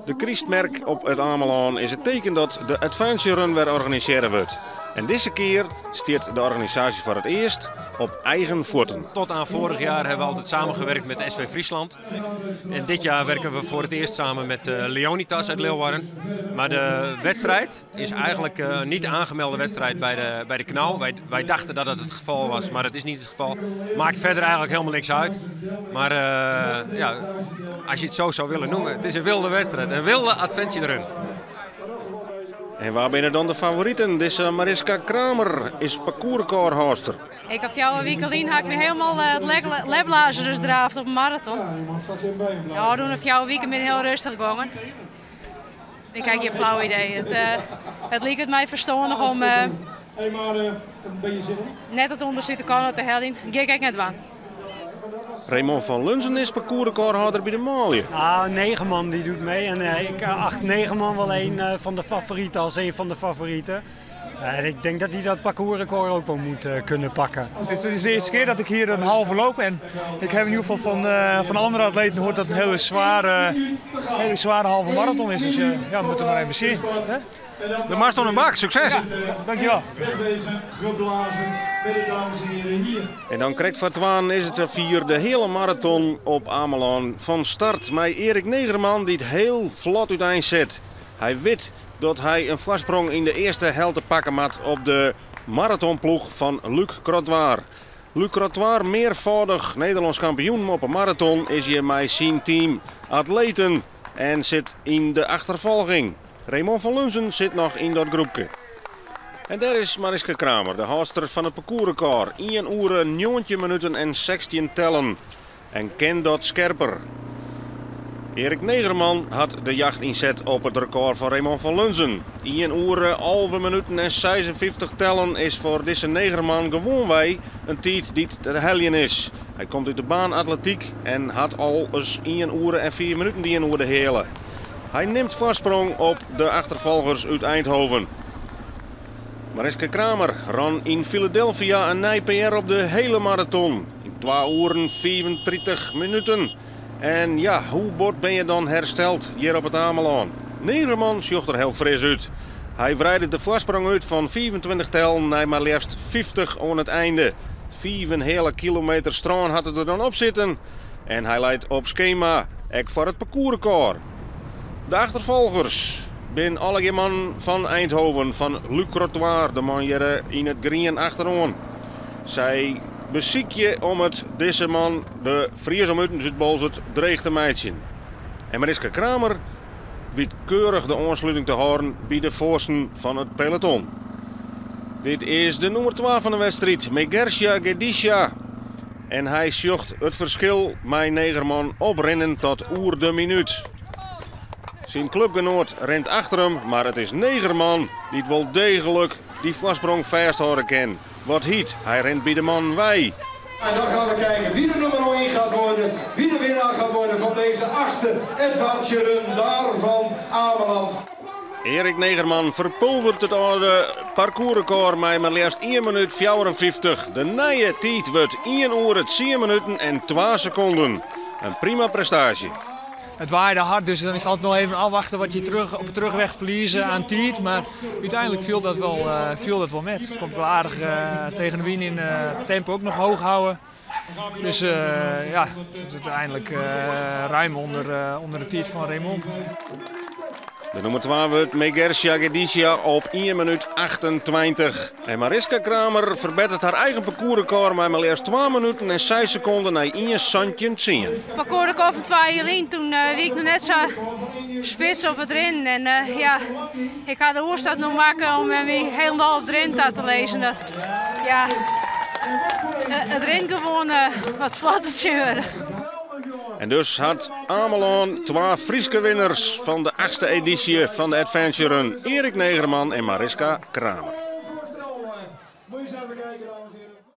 De krystmerk op It Amelân is it teken dat de Adventure Run wer organisearre wurdt. En dizze kear stiet de organisaasje foar it earst op eigen fuotten. Tot aan vorig jaar hebben we altijd samengewerkt met SV Friesland. En dit jaar werken we voor het eerst samen met Leonitas uit Leeuwarden. Maar de wedstrijd is eigenlijk niet de aangemelde wedstrijd bij de KNAU. Wij dachten dat dat het geval was, maar dat is niet het geval. Maakt verder eigenlijk helemaal niks uit. Maar ja, als je het zo zou willen noemen, het is een wilde wedstrijd. Een wilde adventure run. En waar binne dan de favoriten? Dizze Mariska Kramer is parcoursrecordhâldster. Ik heb jou een week alleen had ik me helemaal het leblazerus draafd op een marathon. Ja, doen of jouw weekend ben heel rustig gegaan. Ik heb geen flauw idee. Het liep mij verstandig om net het onderzoek te kan te helpen. Ik kijk net aan. Raymond van Lunzen is parcoursrecordhouder bij de manlju. Ah, 9 man die doet mee en ik acht 9 man wel een van de favorieten als een van de favorieten. En ik denk dat hij dat parcoursrecord ook wel moet kunnen pakken. Het is de eerste keer dat ik hier een halve loop en ik heb in ieder geval van andere atleten gehoord dat het een hele zware halve marathon is. Dus ja, we moeten maar even zien. Hè? De marathon een bak, succes! Ja, dankjewel. Wegwezen, geblazen, bij de dames en heren hier. En dan krijgt Fatwaan is het vier de hele marathon op Amelân van start. Met Erik Negerman die het heel vlot uiteen zet. Hij weet dat hij een voorsprong in de eerste helte pakken moet op de marathonploeg van Luc Krotwaar. Luc Krotwaar, meervoudig Nederlands kampioen op een marathon, is hier met zijn team atleten en zit in de achtervolging. Raymond van Lunzen zit nog in dat groepje. En daar is Mariska Kramer, de houdster van het parcoursrecord. 1 uur, 19 minuten en 16 tellen. En ken dat scherper. Erik Negerman had de jacht inzet op het record van Raymond van Lunzen. 1 uur, 11 minuten en 56 tellen is voor deze Negerman gewoonweg een tijd die te heljen is. Hij komt uit de baan atletiek en had al eens 1 uur en 4 minuten die in uur de hele. Hij neemt voorsprong op de achtervolgers uit Eindhoven. Mariska Kramer ran in Philadelphia een nieuw PR op de hele marathon. In 2 uur 34 minuten. En hoe bot ben je dan hersteld hier op het Amelân? Negerman zocht er heel fris uit. Hij breidde de voorsprong uit van 24 tel naar maar liefst 50 aan het einde. 5 hele kilometer strand had het er dan op zitten. En hij leidt op schema, ook voor het parcoursrecord. De achtervolgers bin alle man van Eindhoven, van Luc Krotwaar, de man hier in het green achterom. Zij beziek je om het deze man, de Fries om uit Bolzert, dreigt te meidje. En Mariska Kramer weet keurig de aansluiting te houden bij de voorsten van het peloton. Dit is de nummer 12 van de wedstrijd, Megersia Gedisha. En hij zocht het verschil met Negerman oprennen tot oer de minuut. Zijn clubgenoot rent achter hem, maar het is Negerman die het wel degelijk die voorsprong vasthouden kan. Wat heet, hij rent bij de man wij. En dan gaan we kijken wie de nummer 1 gaat worden, wie de winnaar gaat worden van deze 8e Adventure Run daar van Ameland. Erik Negerman verpulvert het oude parcoursrecord met maar liefst 1 minuut 54. De nieuwe tijd wordt 1 uur 10 minuten en 2 seconden. Een prima prestatie. Het waaide hard, dus dan is het altijd nog even afwachten wat je op de terugweg verliezen aan tijd. Maar uiteindelijk viel dat wel met. Het komt wel aardig tegen de wind in tempo ook nog hoog houden. Dus het is uiteindelijk ruim onder de tijd van Raymond. De nummer 12 wordt Megersia Gedisha op 1 minuut 28. En Mariska Kramer verbetert haar eigen parcoursrecord met maar liefst 2 minuten en 6 seconden naar 1 centje 10. Parcoursrecord van 2 jaar toen wie ik nog net zo spits op het rin. En ik had de oerstad nog maken om me helemaal op het rin te lezen. Dat, het rint gewoon wat vlotter. En dus had Amelân 2 Frieske winnaars van de 8e editie van de Adventure Run. Erik Negerman en Mariska Kramer.